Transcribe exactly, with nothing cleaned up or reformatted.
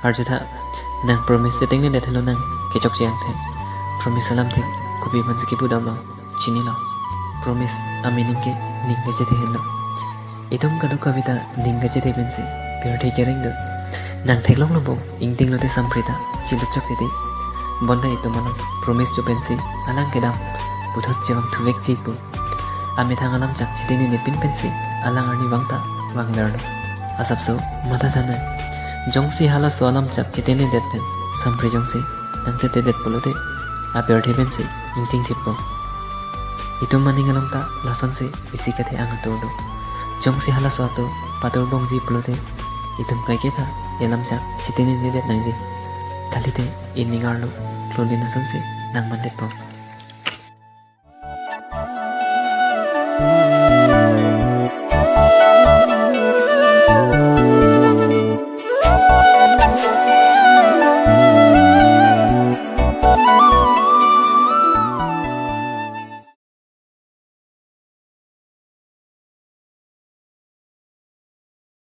Arjutha, nang promise chetengnedet henlo nang kechokche angthe. Promise alamthe kopi aphansi kepudamlo, chinilo. Promise a-meaning ke ning kachethe henlo. Itum kadokave ta ning kachethe pensi pirthe kereng do. Nang theklonglo bo, ingtinglote Sampri ta chilutchok titi. Bonta itum along promise cho pensi alang kedam puthot chevang thuvekji pu. Amethang alamchak chitengnepin pensi alang arni vang ta vangverlo. Asapso mathatha nang. Jongsi halaso alamchak chitengnedet pen Sampri jongsi nangtetedet pulote, apirthe pensi ingtingthippo. Itum aning along ta lasonsi isi kathe ang atur do. Jongsi halaso atur paturbomji pulote, itum kaiketa alamchak chitengnedet nangji. Kalite ining arlo klodin asonsi nangmandetpo.